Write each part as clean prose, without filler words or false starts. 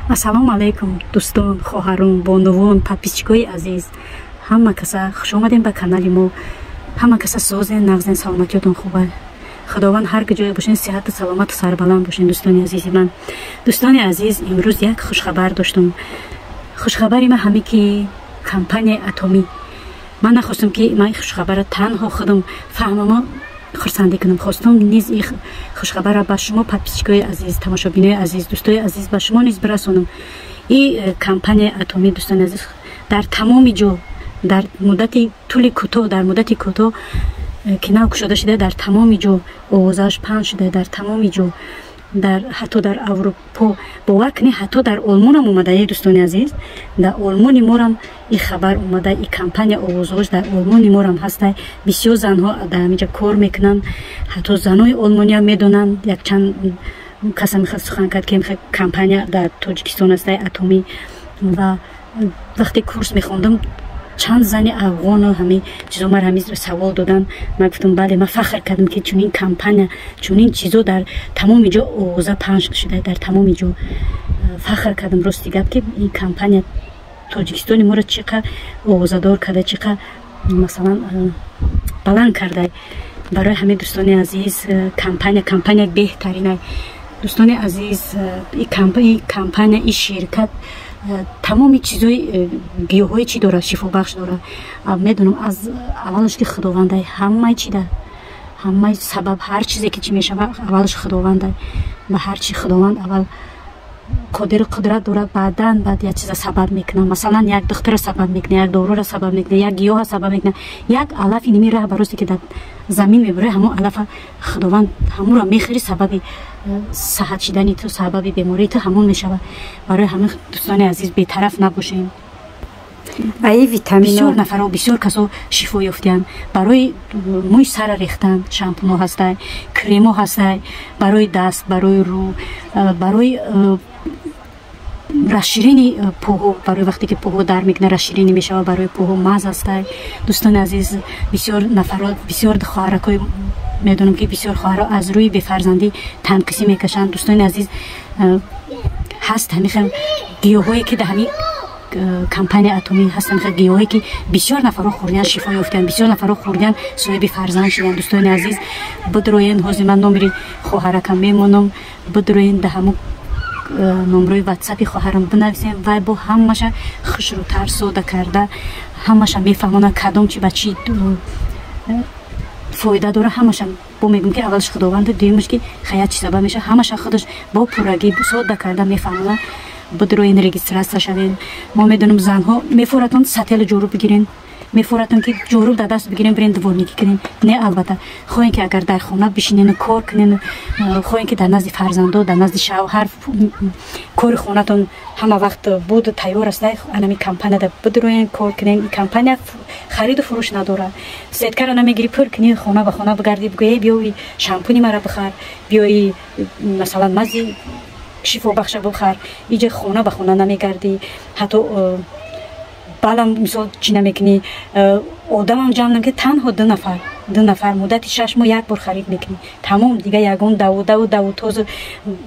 Ассалому алайкум, дӯстон, хоҳарон, бонувон, подписчикои азиз, ҳама каса хуш омадем ба канали мо. Ҳама каса созен, нағзен, саломатиётон хуба. Худованд ҳар ҷое бошен, сиҳату саломату сарбаланд бошен, дӯстони азизи ман. Дӯстони азиз, имрӯз як хушхабар доштум. Хушхабари ман ҳаме ки компанияи Атомӣ. Ман нахостам, ки ман хушхабара танҳо худам фаҳмамо, хурсандӣ кунам. Хостум низ и хушхабара ба шумо, подписчикои азиз, тамошобинои азиз, дӯстои азиз, ба шумо низ бирасонам. И компанияи Атомӣ, дӯстони азиз, дар тамоми ҷо дар муддати тӯли кӯтоҳ, дар муддати кӯтоҳ ки нав кушода шуда, дар тамоми ҷо овозааш паҳн шуда, дар тамоми ҷо, дар ҳатто дар Аврупо, бовар кунед, ҳатто дар Олмонам омада. Е, дӯстони азиз, дар Олмони морам и хабар омада, и компания овозҳош дар Олмони морам ҳаста. Бисёр занҳо дар ҳаминҷа кор мекунанд, ҳатто занои олмониам медонанд. Якчанд каса мехоҳад сухан кард, ки компания дар Тоҷикистон аста, Атомӣ. Ва вақте курс мехондам, чанд зани афғону ҳамин чизо мара ҳамин савол додан. Ман гуфтам: бале, ман фахр кардам, ки чунин компания, чунин чизо дар тамоми ҷо овоза паҳн шуда, дар тамоми ҷо. Фахр кардам, рости гап, ки ин компания Тоҷикистони моро чӣ қадр овозадор карда, чӣ қадр, масалан, баланд карда. Барои ҳамин, дӯстони азиз, компания, компания беҳтарина. Дӯстони азиз, и компания, и ширкат тамоми чизои гиёҳҳои чӣ дорад, шифобахш дорад. Медонам, аз аввалаш ки Худовандай ҳамаи чида, ҳамаи сабаб, ҳар чизе ки чӣ мешавад, аввалаш Худовандай. Ба ҳар чи Худованд аввал қодиру қудрат дорад, баъдан баъд як чиза сабаб мекунад. Масалан, як духтара сабаб мекунад, як дорура сабаб мекунад, як гиёҳа сабаб мекунад, як алафи ними раҳ баросте, ки дар замин мебурад, ҳамон алафа Худованд ҳамонро мехӯри, сабаби саҳат шидани ту, сабаби бемории ту ҳамон мешавад. Барои ҳамин, дӯстони азиз, бетараф набошем. Аи витамино. Бисёр нафарҳо, бисёр касо шифо ёфтиянд. Барои мӯи сара рехтан шампуно ҳастай, кремо ҳастай, барои даст, барои рӯ, барои расширение пӯҳо, барои вақте ки пӯҳо дар мекунад, расширение мешавад, барои пӯҳо маз ҳастай. Дӯстони азиз, бисёр нафарҳо, бисёр хоҳаракҳои, медонам, ки бисёр хоҳарҳо аз рӯи бефарзандӣ танқисӣ мекашанд. Дӯстони азиз, ҳаст ҳамин хел гиёҳое, ки дар ҳамин компания Атомӣ ҳастанд, хел гиёҳое, ки бисёр нафарҳо хӯрдиян, шифо ёфтиянд, бисёр нафарҳо хӯрдиян, соҳиби фарзанд шуданд. Дӯстони азиз, бидроен, ҳозир ман номери хоҳаракам мемонам, бидроен, дар ҳамун номрои ватсапи хоҳарам бинависем. Вай бо ҳамаша хушрӯтар, сода карда ҳамаша мефаҳмонад, кадом чи ба чӣ фоида дора. Ҳамаша бо мегӯм, ки аввалш Худованду, дуюмаш ки хаят чӣ сабаб мешавад, ҳамаша худаш бо пуррагӣ сода карда мефаҳмонад. Бидроен, регистрация шавен. Мо медонем, занҳо мефоратон сателу ҷоруб бигирен, мефоратон, ки ҷоруб дар даст бигирен, бирен, дворникӣ кунен. Не, албатта, хоҳем, ки агар дар хона бишинену кор кунен, хоҳем, ки дар назди фарзандо, дар назди шавҳар кори хонатон ҳама вақт буд, тайёр аст, анами компанияда бидроен, кор кунен. Компания хариду фурӯш надорад. Сеткара намегирӣ, пур кунӣ, хона ба хона бигардӣ, бигӯӣ: биёи, шампуни мара бихар, биёи, масалан, мази шифобахша бихар. Иҷа хона ба хона намегардӣ, ҳатто балам, мисол, чӣ намекунӣ, одамам ҷамъ намекунӣ. Танҳо ду нафар, ду нафар муддати 6 моҳ як бор харид мекунӣ, тамом. Дига ягон даву даву даву тозу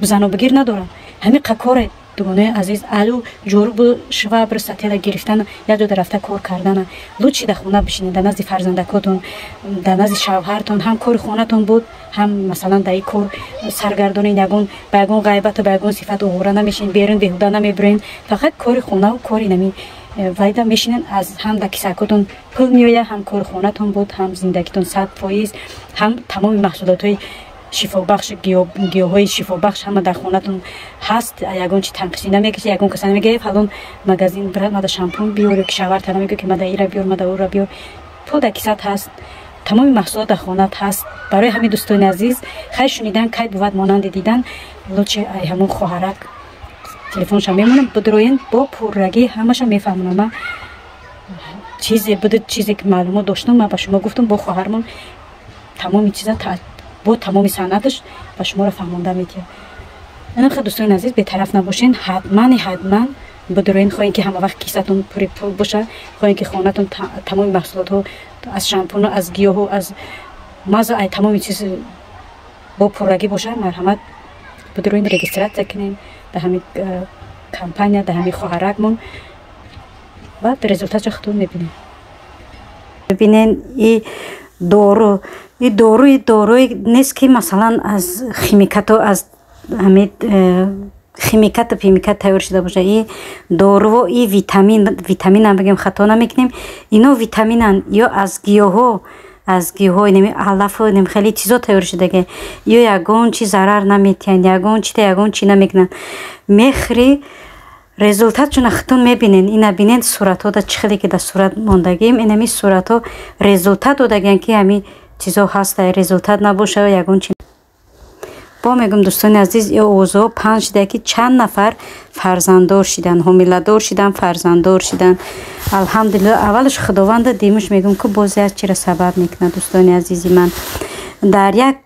бизану бигир надорам. Ҳамин қа коре, дугонаи азиз, алу ҷорубу швабру сатела гирифтан, як ҷода рафта кор кардана. Лучше дар хона бишинед, дар назди фарзандакотон, дар назди шавҳартон, ҳам кори хонатон буд, ҳам, масалан, дар ин кор саргардонед, ягон ба ягон ғайбату ба ягон сифат овора намешинед, берун беҳуда намебурен. Фақат кори хонаву кори нами вайда мешинен, аз ҳам дар кисакотон пул меояд, ҳам кори хонатон буд, ҳам зиндагитон 100%, ҳам тамоми маҳсулотҳои шифобахш, гиёҳҳои шифобахш ҳама дар хонатон ҳаст. Ягон чи танқисӣ намекашед, ягон каса намега: фалон магазин бира, мада шампун биёр, ки шаварта намега, ки мада ира биёр, мада ура биёр. Пул дар кисат ҳаст, тамоми маҳсулот дар хонат ҳаст. Барои ҳамин, дӯстони азиз, хайр, шунидан кай бувад монанди дидан. Лучше ай ҳамон хоҳарак телефонша мемонам, бидроен, бо пуррагӣ ҳамаша мефаҳмонам. Ман чизе буд, чизе ки маълумот доштам, ман ба шумо гуфтам. Бо хоҳармон тамоми чиза бо тамоми санъаташ ба шуморо фаҳмонда медиҳад. Инамхел, дӯстони азиз, бетараф набошен, ҳатмани ҳатман бидроен. Хоҳем, ки ҳама вақт кисатон пури пул боша, хоҳем, ки хонатон тамоми маҳсулотҳо аз шампуну, аз гиёҳу, аз маза, ай тамоми чиз бо пуррагӣ боша, марҳамат, бидроен, регистрация кунем дар ҳамин. компания, дар ҳами хоҳаракмон. Баъд результатшо худтон мебинем. Бибинен, и дору, и дору, и доруи нест, ки масалан аз химикато, аз ҳами химикату пимикат тайёр шуда бошад. И доруво, и витамин, витаминам бигем, хато намекунем, ино витаминан ё аз гиёҳҳо, аз гиёҳҳо, инами алафу инами хеле чизо тайёр шудаги. Ё ягон чи зарар наметиҳанд, ягон чита, ягон чи намекунанд. Мехӯрӣ, результатшона худтон мебинен. Ина бинен, суратҳо да чӣ хеле ки дар сурат мондагим, инами суратҳо результат додагиан, ки ҳами чизо ҳаста. Результат набоша, ягон чи. Бо мегӯм, дӯстони азиз, ё овозҳо паҳн шуда, ки чанд нафар фарзанддор шидан, ҳомиладор шидан, фарзанддор шидан. Алҳамдулилла, аввалаш Худованда, димуш мегӯм, ки боз як чира сабаб мекунад. Дӯстони азизи ман, дар як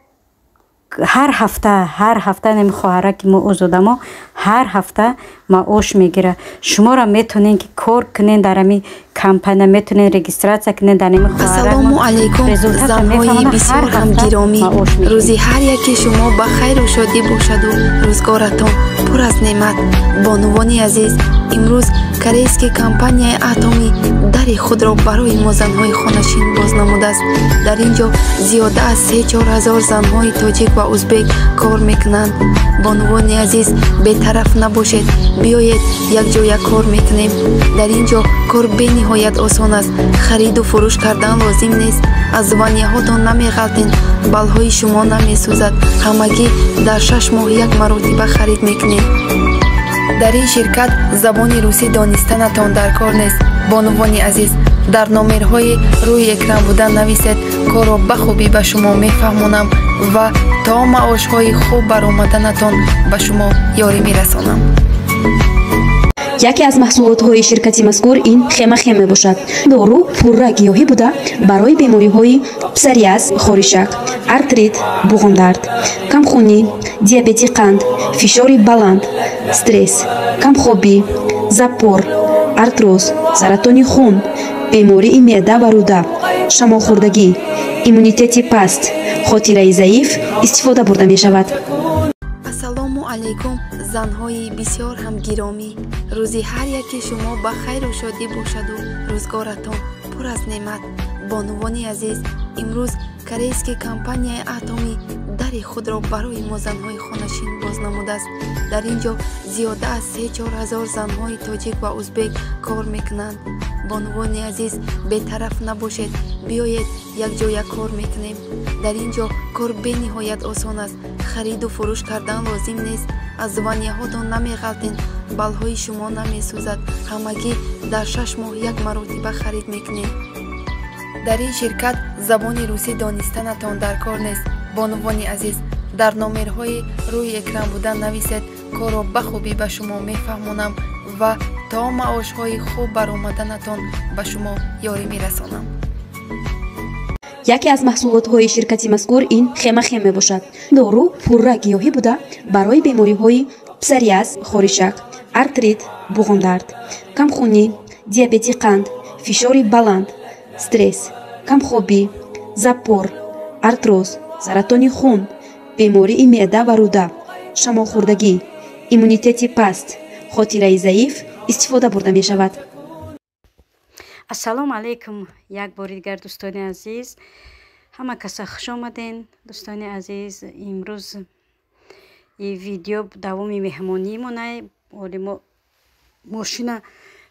ҳар ҳафта, ҳар ҳафта нами хоҳараки мо Озодамо ҳар ҳафта маош мегирад. Шуморо метавонед, ки кор кунед дар ҳами компания, метавонед регистрация кунед дар ҳами. Ассалому алайкум, занҳои бисёр ҳам гиромӣ! Рӯзи ҳар яки шумо ба хайру шодӣ бошаду рӯзгоратон пур аз неъмат. Бонувони азиз, имрӯз корейский компанияи Атоми дари худро барои мо занҳои хонашин боз намудааст. Дар ин ҷо зиёда аз 3-4 ҳазор занҳои тоҷик ва узбек кор мекунанд. Бонувони азиз, бетараф набошед, биёед, якҷоя кор мекунем. Дар ин ҷо кор бениҳоят осон аст. Хариду фурӯш кардан лозим нест, аз званияҳотон намеғалтен, баллҳои шумо намесӯзад. Ҳамагӣ дар 6 моҳ як маротиба харид мекунед. Дар ин ширкат забони русӣ донистанатон дар кор нест. Бонувони азиз, дар номерҳои рӯи экран буда нависед, корро ба хубӣ ба шумо мефаҳмонам ва то маошҳои хуб баромаданатон ба шумо ёрӣ мерасонам. Яке аз маҳсулотҳои ширкати мазкур ин Хемахем мебошад. Дору пурра гиёҳӣ буда, барои бемориҳои псориаз, хоришак, артрит, буғумдард, камхунӣ, диабети қанд, фишори баланд, стресс, камхобӣ, запор, артроз, саратони хун, бемории меъда ва рӯда, шамолхӯрдагӣ, иммунитети паст, хотираи заиф истифода бурда мешавад. Ассалому алайкум, занҳои бисёр ҳам гиромӣ! Рӯзи ҳар яки шумо ба хайру шодӣ бошаду рӯзгоратон пур аз неъмат. Бонувони азиз, имрӯз корейский компанияи Атоми дари худро барои мо занҳои хонашин боз намудааст. Дар ин ҷо зиёда аз 3-4 ҳазор занҳои тоҷик ва узбек кор мекунанд. Бонувони азиз, бетараф набошед, биёед, якҷоя кор мекунем. Дар ин ҷо кор бениҳоят осон аст. Хариду фурӯш кардан лозим нест, аз званияҳотон намеғалтен, баллҳои шумо намесӯзад. Ҳамагӣ дар 6 моҳ як маротиба харид мекунед. Дар ин ширкат забони русӣ донистанатон дар кор нест. Бонувони азиз, дар номерҳои рӯи экран буда нависед, корро ба хубӣ ба шумо мефаҳмонам ва то маошҳои хуб баромаданатон ба шумо ёрӣ мерасонам. Яке аз маҳсулотҳои ширкати мазкур ин Хемахем мебошад. Дору пурра гиёҳӣ буда, барои бемориҳои псориаз, хоришак, артрит, буғумдард, камхунӣ, диабети қанд, фишори баланд, стресс, камхобӣ, запор, артроз, саратони хун, бемории меъда ва рӯда, шамолхӯрдагӣ, иммунитети паст, хотираи заиф истифода бурда мешавад. Ассалому алайкум як бори дигар, дӯстони азиз, ҳама каса хуш омаден. Дӯстони азиз, имрӯз и видео давоми меҳмониимонай. Оли мо мошина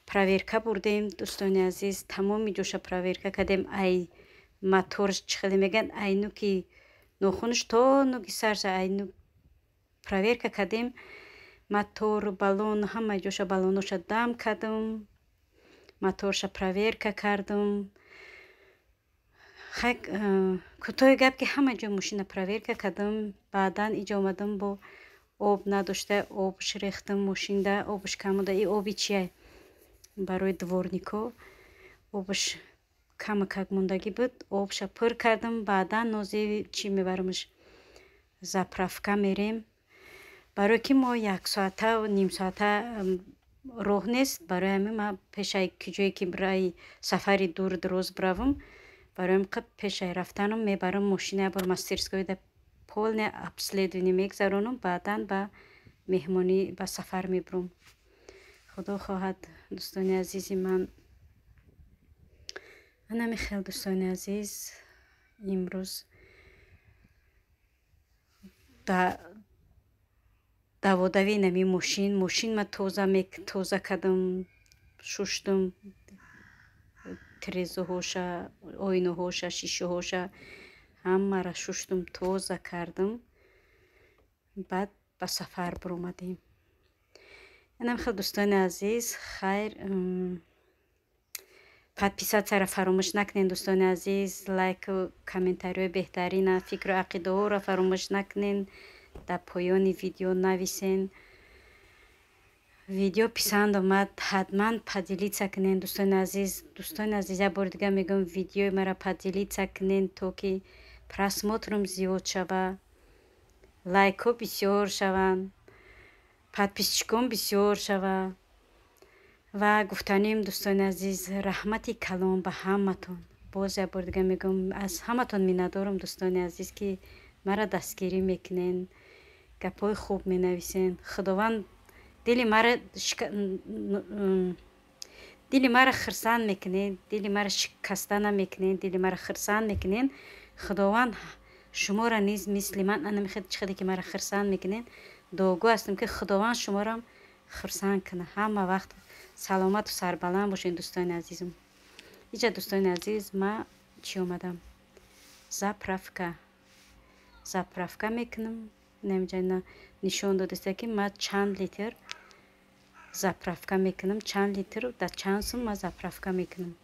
проверка бурдем. Дӯстони азиз, тамоми ҷоша проверка кардем, ай мотор, чӣ хеле мегӯянд, ай нуки нохунаш то нуки сарша, ай нук проверка кардем. Мотор, баллон, ҳама ҷоша, баллоноша дам кардам, моторша проверка кардам. Хай, кӯтоҳи гап, ки ҳама ҷо мошина проверка кардам. Баъдан иҷо омадам, бо об надошта, обш рехтам мошинда, обш кам буда. И оби чия, барои дворнико обш камакак мондагӣ буд, обша пур кардам. Баъдан нози чӣ мебарамш, заправка мерем, барое ки мо як соата, ним соата роҳ нест. Барои ҳамин ман пешаи ки ҷое ки раи сафари дур дароз биравам, барои ҳамин пешаи рафтанам мебарам мошина якбор мастерскойда полное обследование мегзаронам, баъдан ба меҳмонӣ, ба сафар мебурам. Худо хоҳад, дӯстони азизи ман. Анами хел, дӯстони азиз, имрӯз даводави нами мошин ма тоза кардам, шуштум, тирезаҳоша, оинаҳоша, шишаҳоша ҳамаро шуштум, тоза кардам. Баъд ба сафар биромадем. Инам хел, дӯстони азиз, хайр, подписатсияро фаромӯш накунед, дӯстони азиз, лайку комментариҳои беҳтарина, фикру ақидаҳоро фаромӯш накунед, дар поёни видео нависен. Видео писанд омад, ҳатман поделиться кунед, дӯстони азиз. Дӯстони азиз, як бори дигар мегӯям, видеои маро поделиться кунед, то ки просмотрам зиёд шава, лайкҳо бисёр шаванд, подписчикон бисёр шава. Ва гуфтанем, дӯстони азиз, раҳмати калон ба ҳаматон. Боз як бори дигар мегӯям, аз ҳаматон миннатдорам, дӯстони азиз, ки маро дастгирӣ мекунед, гапҳои хуб менависен. Худованд дили маро хирсанд мекунед, дили маро шикаста намекунед, дили маро хирсанд мекунед. Худованд шуморо низ мисли ман, анамихел чӣ хеле ки маро хирсанд мекунед, дуогӯ ҳастам, ки Худованд шуморо хирсанд кунад. Ҳама вақт саломату сарбаланд бошед, дӯстони азизам. Иҷа, дӯстони азиз, ма чӣ омадам? Заправка. Заправка мекунам. Инамиҷа нишон додаста, ки ма чанд литр заправка мекунам, чанд литр дар чанд сум ма заправка мекунам.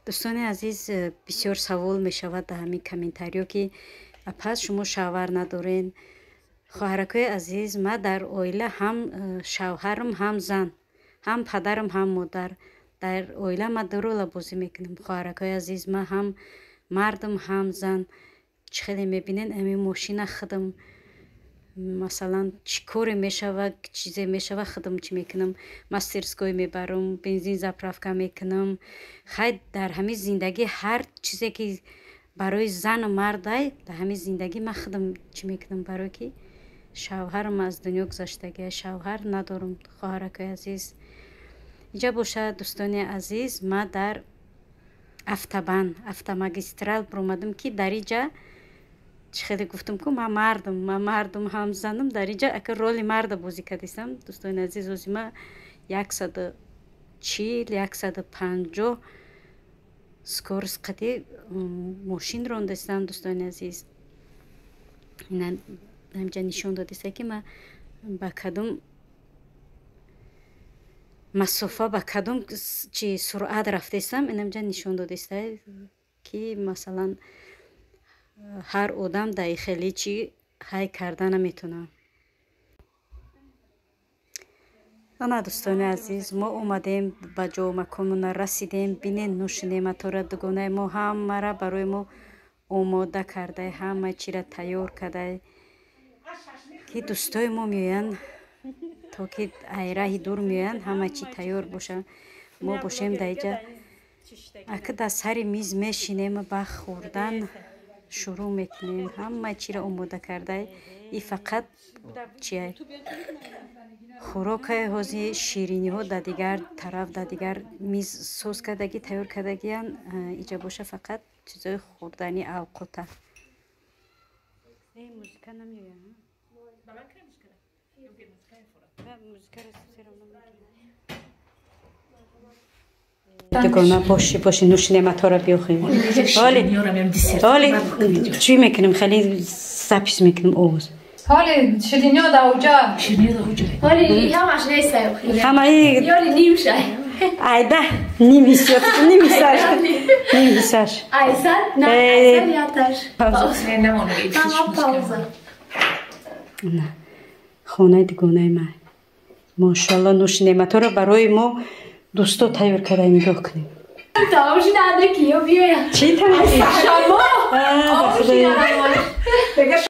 Дӯстони азиз, бисёр савол мешавад дар ҳамин комментариё, ки пас шумо шавҳар надорен. Хоҳаракҳои азиз, ман дар оила ҳам шавҳарам, ҳам зан, ҳам падарам, ҳам модар. Дар оила ман ду рола бозӣ мекунам. Хоҳаракҳои азиз, ман ҳам мардам, ҳам зан. Чӣ хеле мебинед, ҳамин мошина худам, масалан, чӣ коре мешава, чизе мешава, худам чӣ мекунам, мастерской мебарам, бензин заправка мекунам. Хай, дар ҳамин зиндагӣ ҳар чизе ки барои зану мардай, дар ҳамин зиндагӣ ман худам чӣ мекунам, барое ки шавҳарам аз дунё гузаштагия, шавҳар надорам, хоҳаракҳои азиз. Инҷа бошад, дӯстони азиз, ман дар автобан, автомагистрал биромадам, ки дар инҷа чӣ хеле гуфтам, ку ман мардам, ҳам занам. Дар инҷа ака роли марда бозӣ кардистам, дӯстони азиз. Ози ма 140, 150 скорость қати мошин рондастам, дӯстони азиз. Ина ҳамҷа нишон додиста, ки ма ба кадом масофа, ба кадом чи суръат рафтаистам. Инамҷа нишон додиста, ки масалан ҳар одам дар хеле чӣ ҳай карда наметавонад. Ана, дӯстони азиз, мо омадем ба ҷо маконмона расидем. Бинед, нӯши неъматҳоро дугонаи мо ҳамаро барои мо омода кардай, ҳама чиро тайёр кардай, ки дӯстои мо меоянд, то ки ай раҳи дур меоянд, ҳама чи тайёр бошад. Мо бошем дар инҷа, ака дар сари миз мешинем, ба хӯрдан шурӯъ мекунем. Ҳама чиро омода кардай. И фақат чия хӯрокаи ҳози шириниҳо дар дигар тараф, дар дигар миз соз кардагӣ, тайёр кардагиян. Иҷа боша фақат чизои хӯрдани авқота. Музика намеояд. Музикаро все равно мекунем. Дугона боши, боши, нӯши неъматҳоро биёхем. Ҳоли чӣ мекунем? Хеле запись мекунем овоз. Ҳоли ширинё да уҷа. Ҳоли ҳамаш неста. Ҳамаи ёли ним шай. Айда, ним ҳиссиёт, ним ҳиссаш, ним ҳиссаш. Айсад, на, айсад яташ. Пауза. Хонаи дугонаи ман. Мошалло, нӯши неъматҳоро барои мо дӯсто тайёр карда, нигоҳ кунем. Тамоши наде ки ё биёя. Чӣ тамоши? Шамо.